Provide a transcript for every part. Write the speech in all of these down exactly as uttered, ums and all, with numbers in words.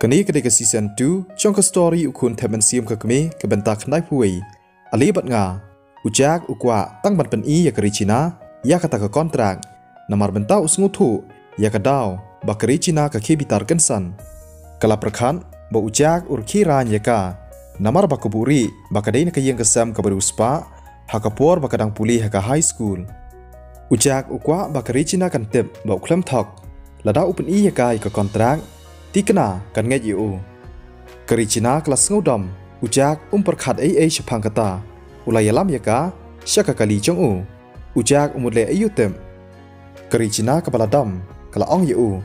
Kane ka dei ka season two jong ka story U Khun Thep Mynsiem Ka Kmie, ka bynta khyndai phew wei. Ale bad nga, u Jack u kwah tang ban pyni ïa ka Regina ïa kata ka kontrak, namar mynta u sngewthuh ïa ka daw ba ka Regina ka khie bitar kynsan. Ka la pyrkhat ba u Jack u rkhie rain ïa ka, namar ba ka buhrieh ba ka dei na ka ïing ka sem kaba riewspah ha ka por ba ka dang pule ha ka high school. U Jack u kwah ba ka Regina kan tip ba u khlem thok lada u pyni ïa ka ïa ka kontrak, te kane kan ngeit ïa u. Ka Regina ka la sngewdom, u Jack um pyrkhat ei ei shaphang kata, u la ïalam ïa ka sha ka kali jong u. U Jack u mut leh aïu tip. Ka Regina kaba la dom ka la ong ïa u,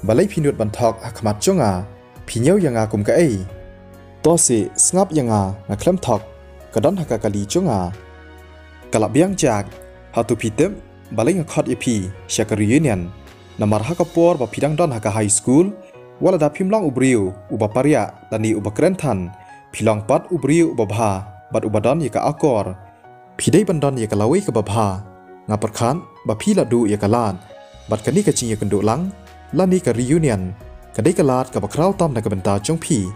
balei phi nud ban thok ha khmat jong nga, phi ñiew ïa nga kum kaei? To seh, sngap ïa nga, nga khlem thok, ka don ha ka kali jong nga. Ka la biang Jack, hato phi tip balei nga khot ïa phi sha ka reunion? Namar ha ka por ba phi dang don ha ka high school, wat lada phim long u briew uba pariah lane uba kren than, phi long pat u briew uba bha bad uba don ïa ka akor. Phi dei ban don ïa ka lawei kaba bha. Nga pyrkhat ba phi la duh ïa ka lad, bad kane ka jingïakynduh lang lane ka reunion ka dei ka lad kaba khraw tam na ka bynta jong phi.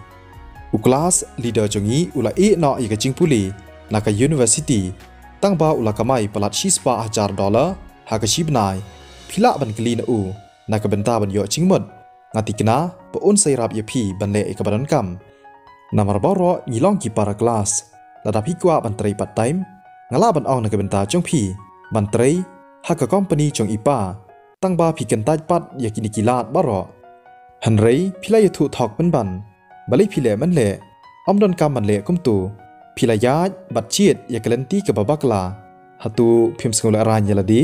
U class leader jong ngi u la ïeh noh ïa ka jingpule na ka university, tang ba u la kamai palat shispah hajar dollar ha ka shi bnai. Phi lah ban kylli na u na ka bynta ban ïoh jingmut. Nga thikna ba un sa ïarap ïa phi ban leh ïa kaba donkam. Namar baroh ngi long ki para klas. Lada phi kwah ban trei part time, nga lah ban ong na ka bynta jong phi ban trei ha ka company jong i pa, tang ba phi kyntait pat ïa kine ki lad baroh. Hynrei phi la ïathuh thok pynban, balei phi leh mynleh? Ym donkam ban leh kumto. Phi la ïaid bad jied ïa ka lynti kaba bakla. Hato phim sngew lehraiñ ïa lade?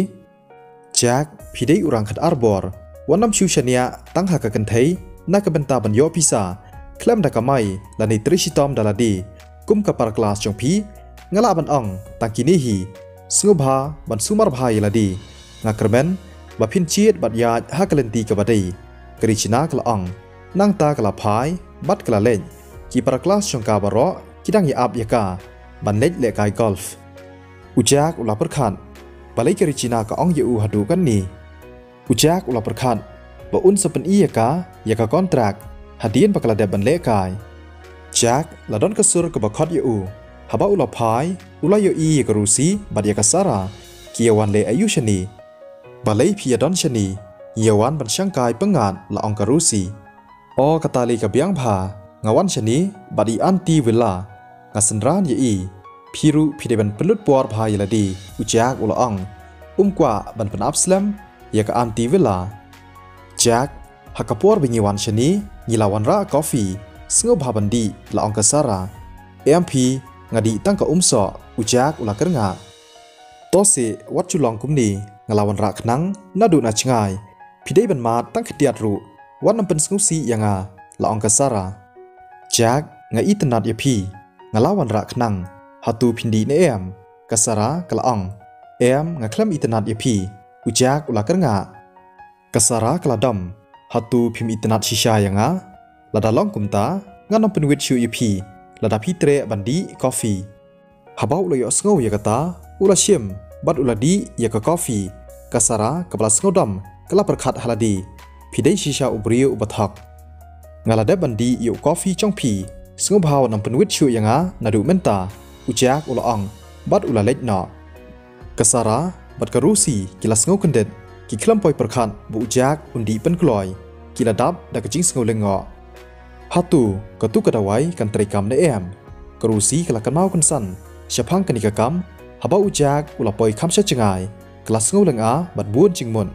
Jack, phi dei u rangkhat arbor, wat nym shu shaniah tang ha ka kynthei na ka bynta ban ïoh pisa khlem da kamai lane trei shitom da lade. Kum ka para klas jong phi, nga lah ban ong tang kine hi: sngewbha ban sumar bha ïa lade. Nga kyrmen ba phin jied bad ïaid ha ka lynti kaba dei. Ka Regina ka la ong, nangta ka la phai bad ka la leit. Ki para klas jong ka baroh ki dang ïa ap ïa ka ban leit lehkai golf. U Jack u la pyrkhat, balei ka Regina ka ong ïa u haduh katne? U Jack u la pyrkhat ba un sa pyni ïa ka ïa ka kontrak hadien ba ka la dep ban lehkai. Jack la don ka sur kaba khot ïa u. Haba u la phai, u la ïohi ïa ka Rosie bad ïa ka Sarah ki ïa wan leh aïu shane. Balei phi ïa don shane? Ngi ïa wan ban shangkai pyngngad, la ong ka Rosie. O, kata lei ka biang bha, nga wan shane bad i Aunty Villa. Nga synran ïa i. Phi ruh phi dei ban pynlut por bha ïa lade, u Jack u la ong. Um kwah ban pynap slem ïa ka Aunty Villa. Jack, ha ka por ba ngi wan shane, ngi la wanrah coffee. Sngewbha ban dih, la ong ka Sarah. Em phi, nga dih tang ka umsoh, u Jack u la kyrngah. To seh, wat ju long kumne, nga la wanrah khnang naduh na jngai. Phi dei ban mad tang khyndiat ruh, wat nym pynsngewsih ïa nga, la ong ka Sarah. Jack, nga itynnad ïa phi, nga la wanrah khnang, hato phin dih ne em? Ka Sarah ka la ong. Em, nga khlem itynnad ïa phi, u Jack u la kyrngah. Ka Sarah ka la dom, hato phim itynnad shisha ïa nga? Lada long kumta, ngan nym pynwit shuh ïa phi lada phi treh ban dih coffee. Haba u la ïohsngew ïa kata, u la shim bad u la dih ïa ka coffee. Ka Sarah kaba la sngewdom ka la pyrkhat ha lade, phi dei shisha u briew uba thok. Nga la dep ban dih ïa u coffee jong phi, sngewbha wat nym pynwit shuh ïa nga naduh mynta, u Jack u la ong bad u la leit noh. Ka Sarah bad ka Rosie ki la sngew kyndit, ki khlem poi pyrkhat ba u Jack un dih pynkloi. Ki la dap da ka jingsngew lyngngoh. Hato katu ka dawai kan trei kam ne em? Ka Rosie ka la kynmaw kynsan shaphang kane ka kam haba u Jack u la poi kham sha jngai, ka la sngew lynga bad bun jingmut.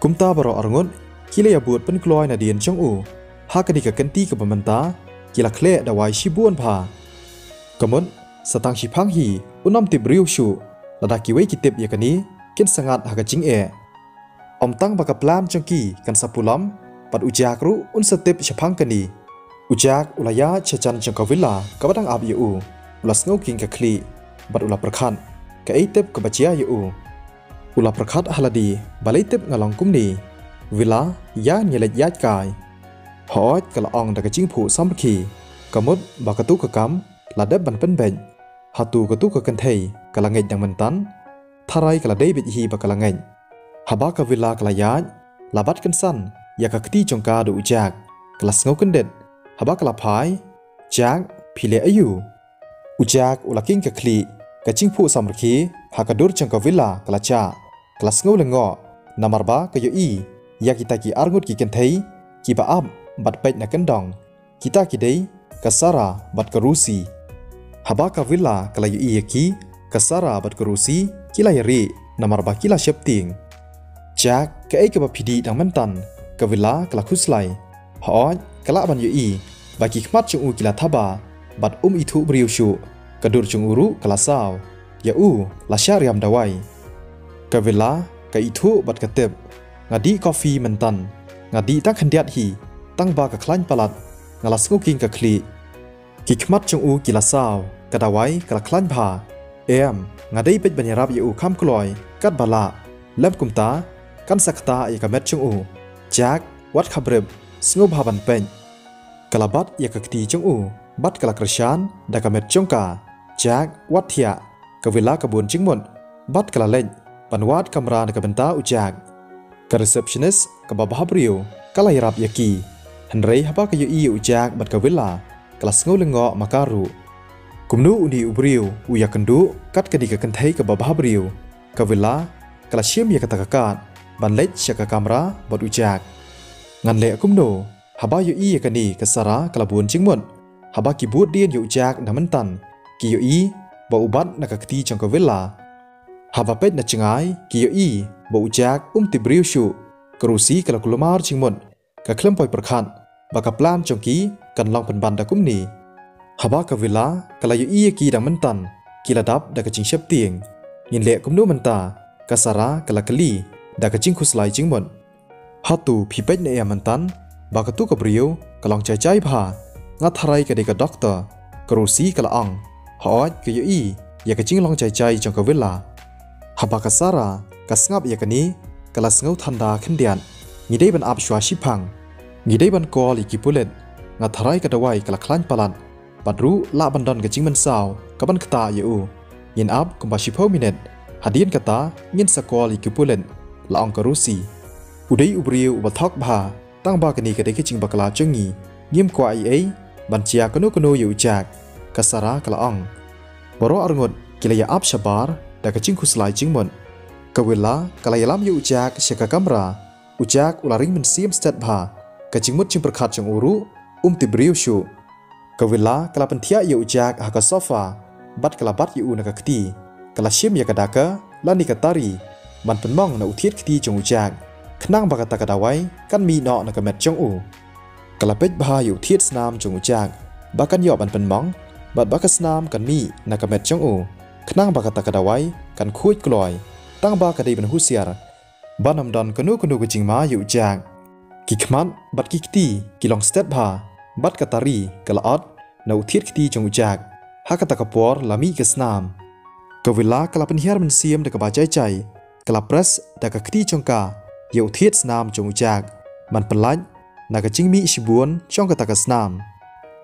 Kumta baroh arngut ki la ïa bud pynkloi nadien jong u. Ha kane ka kynti kaba mynta ki la khleh dawai shibun bha. Ka mut sa tang shiphang hi un ym tip briew shuh. Lada kiwei ki tip ïa kane, kin sa ngat ha ka jingeh. Ym tang ba ka plan jong ki kan sa pulom, bad u Jack ruh un sa tip shaphang kane. U Jack u la ïaid sha jan jong ka Villa kaba dang ap ïa u. U la sngew king ka khlieh bad u la pyrkhat kaei tip kaba jia ïa u. U la pyrkhat ha lade, balei tip nga long kumne? Villa, ïa ngi leit ïaid kai. Hooid, ka la ong da ka jingphuh samrkhie. Ka mut ba katu ka kam la dep ban pynbeit. Hato katu ka kynthei ka la ngeit dang mynta? Tharai ka la dei beit hi ba ka la ngeit. Haba ka Villa ka la ïaid, la bat kynsan ïa ka kti jong ka da u Jack. Ka la sngew kyndit Haba ka la phai, Jack, phi leh aïu? U Jack u la king ka khlieh, ka jingphuh samrkhie ha ka dur jong ka Villa ka la jah. Ka la sngew lyngngoh namar ba ka ïohi ïa kita ki arngut ki kynthei kiba ap bad peit na kyndong. Kita ki dei ka Sarah bad ka Rosie. Haba ka Villa ka la ïohi ïa ki, ka Sarah bad ka Rosie ki la ïarieh namar ba ki la sheptieng. Jack, kaei kaba phi dih dang mynta? Ka Villa ka la khuslai. Hooid, ka lah ban ïohi ba ki khmat jong u ki la thaba bad um ithuh briew shuh. Ka dur jong u ruh ka la saw. Ïa u la shah riam dawai. Ka Villa ka ithuh bad ka tip. Nga dih coffee mynta. Nga dih tang khyndiat hi, tang ba ka khlaiñ palat. Nga la sngew king ka khlieh. Ki khmat jong u ki la saw, ka dawai ka la khlaiñ bha. Em, nga dei beit ban ïarap ïa u kham kloi katba lah. Lem kumta, kan sa ktah ïa ka met jong u. Jack, wat khabrip, sngewbha ban peit. Ka la bat ïa ka kti jong u bad ka la kyrshan da ka met jong ka. Jack, wat thiah. Ka Villa ka bun jingmut bad ka la leit ban wad kamra na ka bynta u Jack. Ka receptionist kaba bhabriew ka la ïarap ïa ki. Hynrei haba ka ïohi ïa u Jack bad ka Villa, ka la sngew lyngngoh ma ka ruh. Kumno une u briew u ïakynduh kat kane ka kynthei kaba bhabriew? Ka Villa ka la shim ïa kata ka kad ban leit sha ka kamra bad u Jack. Ngan leh kumno? Haba ïohi ïa kane ka Sarah ka la bun jingmut. Haba ki bud dien ïa u Jack na mynta, ki ïohi ba u bat na ka kti jong ka Villa. Haba peit na jngai ki ïohi ba u Jack um tip briew shuh. Ka Rosie ka la kulmar jingmut, ka khlem poi pyrkhat ba ka plan jong ki kan long pynban da kumne. Haba ka Villa ka la ïohi ïa ki dang mynta, ki la dap da ka jingsheptieng. Ngin leh kumno mynta? Ka Sarah ka la kylli da ka jingkhuslai jingmut. Hato phi peit ne em mynta ba katu ka briew ka long jai jai bha? Nga tharai ka dei ka doktor, ka Rosie ka la ong. Hooid, ka ïohi ïa ka jinglong jai jai jong ka Villa. Haba ka Sarah ka sngap ïa kane, ka la sngew thanda khyndiat. Ngi dei ban ap shuwa shiphang. Ngi dei ban call ïa ki pulit. Nga tharai ka dawai ka la khlaiñ palat. Bad ruh lah ban don ka jingmynsaw kaban ktah ïa u. Ngin ap kumba shiphew minit, hadien kata ngin sa call ïa ki pulit, la ong ka Rosie. U dei u briew uba thok bha, tang ba kane ka dei ka jingbakla jong ngi. Ngim kwah ei ei ban jia kano kano ïa u Jack, ka Sarah ka la ong. Baroh arngut ki la ïa ap shabar da ka jingkhuslai jingmut. Ka Villa ka la ïalam ïa u Jack sha ka kamra. U Jack u la ring mynsiem stet bha. Ka jingmut jingpyrkhat jong u ruh um tip briew shuh. Ka Villa ka la pynthiah ïa u Jack ha ka sofa bad ka la bat ïa u na ka kti. Ka la shim ïa ka daka lane ka tari ban pynmong na u thied kti jong u Jack, khnang ba kata ka dawai kan mih noh na ka met jong u. Ka la peit bha ïa u thied snam jong u Jack ba kan ïoh ban pynmong bad ba ka snam kan mih na ka met jong u, khnang ba kata ka dawai kan khuid kloi. Tang ba ka dei ban husiar ban ym don kano kano ka jingma ïa u Jack. Ki khmat bad ki kti ki long stet bha bad ka tari ka la ot na u thied kti jong u Jack. Ha kata ka por la mih ka snam. Ka Villa ka la pynhiar mynsiem da kaba jai jai, ka la press da ka kti jong ka ïa u thied snam jong u Jack ban pyllait na ka jingmih shibun jong kata ka snam.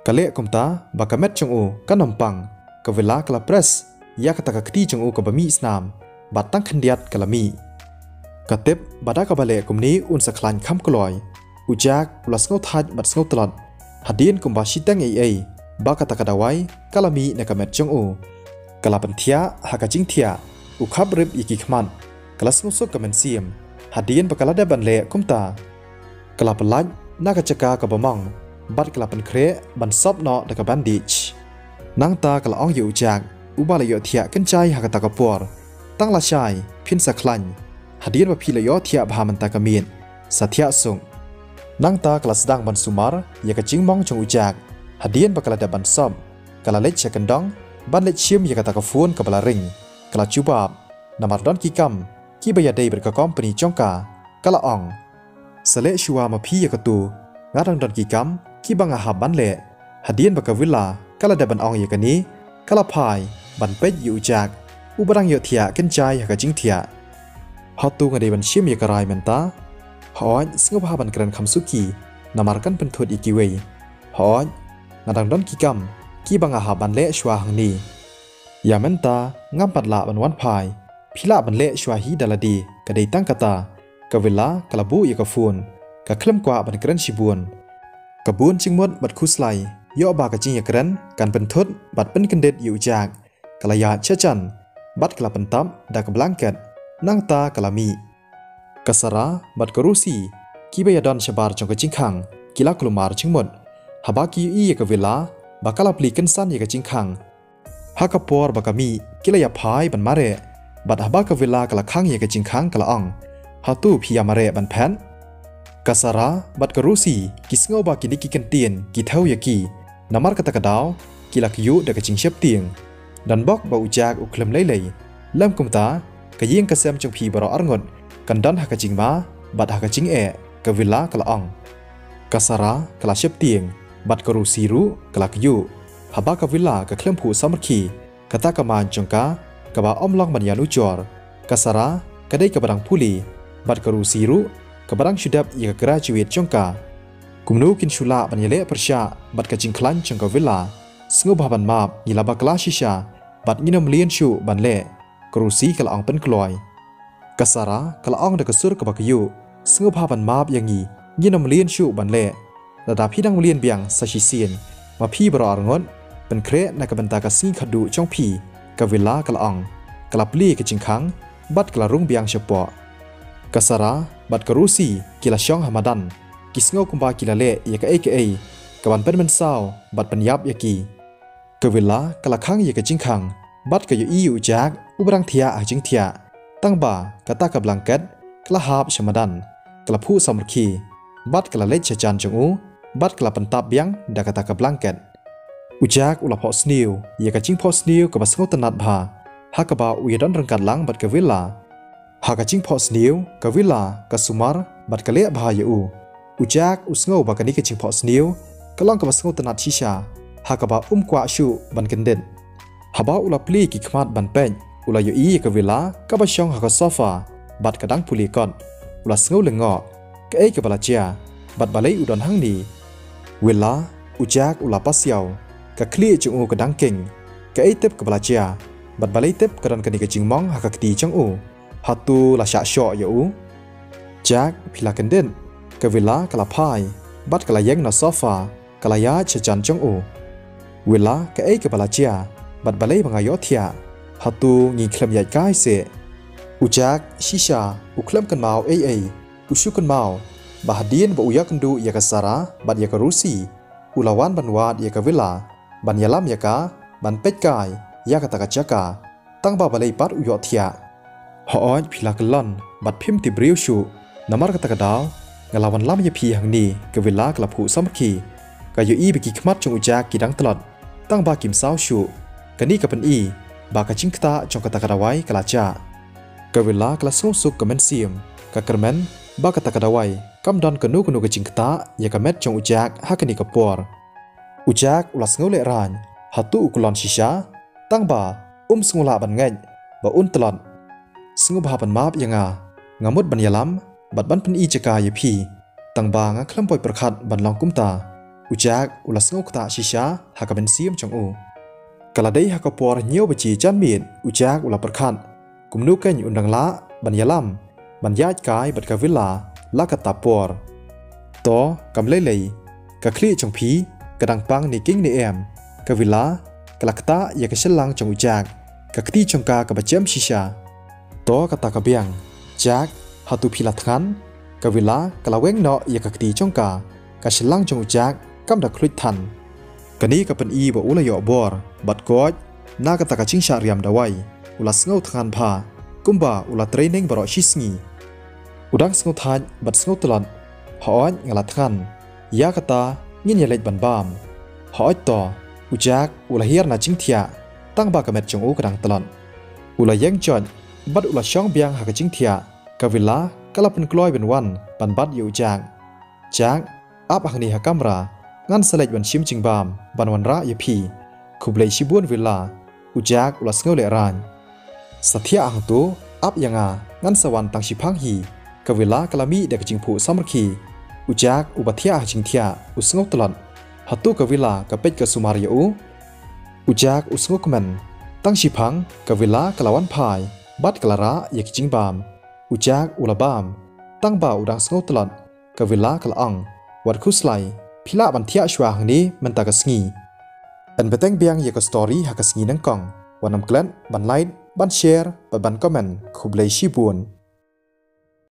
Ka leh kumta ba ka met jong u kan ym pang. Ka Villa ka la press ïa kata ka kti jong u kaba mih snam bad tang khyndiat ka la mih. Ka tip ba da kaba leh kumne un sa khlaiñ kham kloi. U Jack u la sngew thait bad sngew tlot. Hadien kumba shiteng ei ei ba kata ka dawai ka la mih na ka met jong u. Ka la pynthiah ha ka jingthiah, u khaprip ïa ki khmat. Ka la sngewsuk ka mynsiem hadien ba ka la dep ban leh kumta. Ka la pyllait na ka jaka kaba mong bad ka la pynkhreh ban sop noh da ka bandage. Nangta ka la ong ïa u Jack uba la ïohthiah kynjai ha kata ka por, tang lashai phin sa khlaiñ hadien ba phi la ïohthiah bha mynta ka miet. Sa thiah suk. Nangta ka la sdang ban sumar ïa ka jingmong jong u Jack. Hadien ba ka la dep ban sop, ka la leit sha kyndong ban leit shim ïa kata ka phone kaba la ring. Ka la jubab namar don ki kam kiba ïadei bad ka company jong ka. Ka la ong, sa leh shuwa ma phi ïa katu, nga dang don ki kam kiba nga hap ban leh. Hadien ba ka Villa ka la dep ban ong ïa kane, ka la phai ban peit ïa u Jack uba dang ïohthiah kynjai ha ka jingthiah. Hato nga dei ban shim ïa ka rai mynta? Hooid, sngewbha ban kren kham suki namar kan pynthut ïa kiwei. Hooid, nga dang don ki kam kiba nga hap ban leh shuwa hangne. Ïa mynta ngam pat lah ban wan phai. Phi lah ban leh shuwa hi da lade, ka dei tang kata. Ka Villa ka la buh ïa ka phone, ka khlem kwah ban kren shibun. Ka bun jingmut bad khuslai ïoh ba ka jingïakren kan pynthut bad pynkyndit ïa u Jack, ka la ïaid sha jan bad ka la pyntap da ka blanket. Nangta ka la mih. Ka Sara bad ka Rosie kiba ïadon shabar jong ka jingkhang ki la kulmar jingmut haba ki ïohi ïa ka Villa ba ka la plie kynsan ïa ka jingkhang. Ha ka por ba ka mih ki la ïaphai ban mareh, bad haba ka Villa ka la khang ïa ka jingkhang ka la ong, "Hato phi ïa mareh ban phet?" Ka Sara bad ka Rosie ki sngew ba kine ki kyntien ki thew ïa ki. Namar kata ka daw ki la kyiuh da ka jingsheptieng. Donbok ba u Jack u khlem lei lei, lem kumta ka ïing ka sem jong phi baroh arngut kan don ha ka jingma bad ha ka jingeh, ka Villa ka la ong. Ka Sara ka la sheptieng bad ka Rosie ruh ka la kyiuh. Haba ka Villa ka khlem phuh samrkhie, kata ka main jong ka kaba ym long ban ïanujor. Ka Sara ka dei kaba dang pule bad ka Rosie ruh kaba dang shu dep ïa ka graduate jong ka. Kumno kin shu lah ban ïaleh pyrshah bad ka jingkhlaiñ jong ka Villa? Sngewbha ban map, ngi la bakla shisha bad ngin ym lien shuh ban leh, ka Rosie ka la ong pynkloi. Ka Sara ka la ong da ka sur kaba kyiuh, "Sngewbha ban map ïa ngi, ngin ym lien shuh ban leh. Lada phi dang lien biang sa shisien, ma phi baroh arngut, pynkhreh na ka bynta ka sngi khadduh jong phi," ka Villa ka la ong. Ka la plie ka jingkhang bad ka la rung biang shapoh. Ka Sara bad ka Rosie ki la shong ha madan, ki sngew kumba ki la leh ïa kaei kaei kaban pynmynsaw bad pynïap ïa ki. Ka Villa ka la khang ïa ka jingkhang bad ka ïohi ïa u Jack uba dang thiah ha jingthiah. Tangba kata ka blanket ka la hap sha madan, ka la phuh samrkhie bad ka la leit sha jan jong u bad ka la pyntap biang da kata ka blanket. U Jack u la phohsniew ïa ka jingphohsniew kaba sngewtynnat bha ha kaba u ïadon ryngkat lang bad ka Villa. Ha ka jingphohsniew, ka Villa ka sumar bad ka leh bha ïa u. U Jack u sngew ba kane ka jingphohsniew ka long kaba sngewtynnat shisha ha kaba um kwah shuh ban kyndit. Haba u la plie ki khmat ban peit, u la ïohi ïa ka Villa kaba shong ha ka sofa bad ka dang pule kot. U la sngew lyngngoh, kaei kaba la jia bad balei u don hangne? Villa, u Jack u la pasiaw, ka khlieh jong u ka dang keng. Kaei tip kaba la jia bad balei tip ka don kane ka jingmong ha ka kti jong u? Hato la shah shoh ïa u? "Jack, phi la kyndit?" ka Villa ka la phai bad ka la ïeng na sofa, ka la ïaid sha jan jong u. "Villa, kaei kaba la jia bad balei ba nga ïohthiah? Hato ngi khlem ïaid kai seh?" U Jack shisha u khlem kynmaw ei ei. U shu kynmaw ba hadien ba u ïakynduh ïa ka Sara bad ïa ka Rosie, u la wan ban wad ïa ka Villa ban ïalam ïa ka ban peit kai ïa kata ka jaka. Tangba balei pat u ïohthiah? "Hooid, phi la kyllon bad phim tip briew shuh. Namar kata ka daw nga la wan lam ïa phi hangne," ka Villa ka la phuh samrkhie. Ka ïohi ba ki khmat jong u Jack ki dang tlot, tangba kim saw shuh. Kane ka pyni ba ka jingktah jong kata ka dawai ka la jah. Ka Villa ka la sngewsuk ka mynsiem, ka kyrmen ba kata ka dawai kam don kano kano ka jingktah ïa ka met jong u Jack ha kane ka por. U Jack u la sngew lehraiñ, hato u kyllon shisha? Tangba um sngewlah ban ngeit ba un tlot. "Sngewbha ban map ïa nga, nga mut ban ïalam bad ban pyni jaka ïa phi. Tangba nga khlem poi pyrkhat ban long kumta." U Jack u la sngew ktah shisha ha ka mynsiem jong u. Ka la dei ha ka por hynñiew baje janmiet, u Jack u la pyrkhat, kumno kein un dang lah ban ïalam ban ïaid kai bad ka Villa la kata por. "To, kam lei lei, ka khlieh jong phi ka dang pang ne king ne em?" ka Villa ka la ktah ïa ka shyllangh jong u Jack, ka kti jong ka kaba jem shisha. "To, kata ka biang. Jack, hato phi la thngan?" ka Villa ka la weng noh ïa ka kti jong ka. Ka shyllangh jong u Jack kam da khluit than. Kane ka pyni ba u la ïoh bor bad koit na kata ka jingshah riam dawai. U la sngew thngan bha, kumba u la training baroh shi sngi. U dang sngew thait bad sngew tlot. "Hooid, nga la thngan. Ïa kata ngin ïaleit ban bam." "Hooid to." U Jack u la hiar na jingthiah, tangba ka met jong u ka dang tlot. U la ïeng joit bad u la shong biang ha ka jingthiah. Ka Villa ka la pynkloi ban wan ban bat ïa u Jack. "Jack, ap hangne ha kamra, ngan sa leit ban shim jingbam ban wanrah ïa phi." "Khublei shibun Villa." U Jack u la sngew lehraiñ. "Sa thiah hangto, ap ïa nga, ngan sa wan tang shiphang hi." Ka Villa ka la mih da ka jingphuh samrkhie. U Jack uba thiah ha jingthiah u sngew tlot. Hato ka Villa ka peit ka sumar ïa u? U Jack u sngewkmen. Tang shiphang ka Villa ka la wan phai bad ka la rah ïa ka jingbam. U Jack u la bam, tangba u dang sngew tlot. Ka Villa ka la ong, "Wat khuslai, Phi lah ban thiah shuwa hangne mynta ka sngi. Pynbteng biang ïa ka story ha ka sngi nyngkong. Wat nym klet ban like, ban share, bad ban comment. Khublei shibun.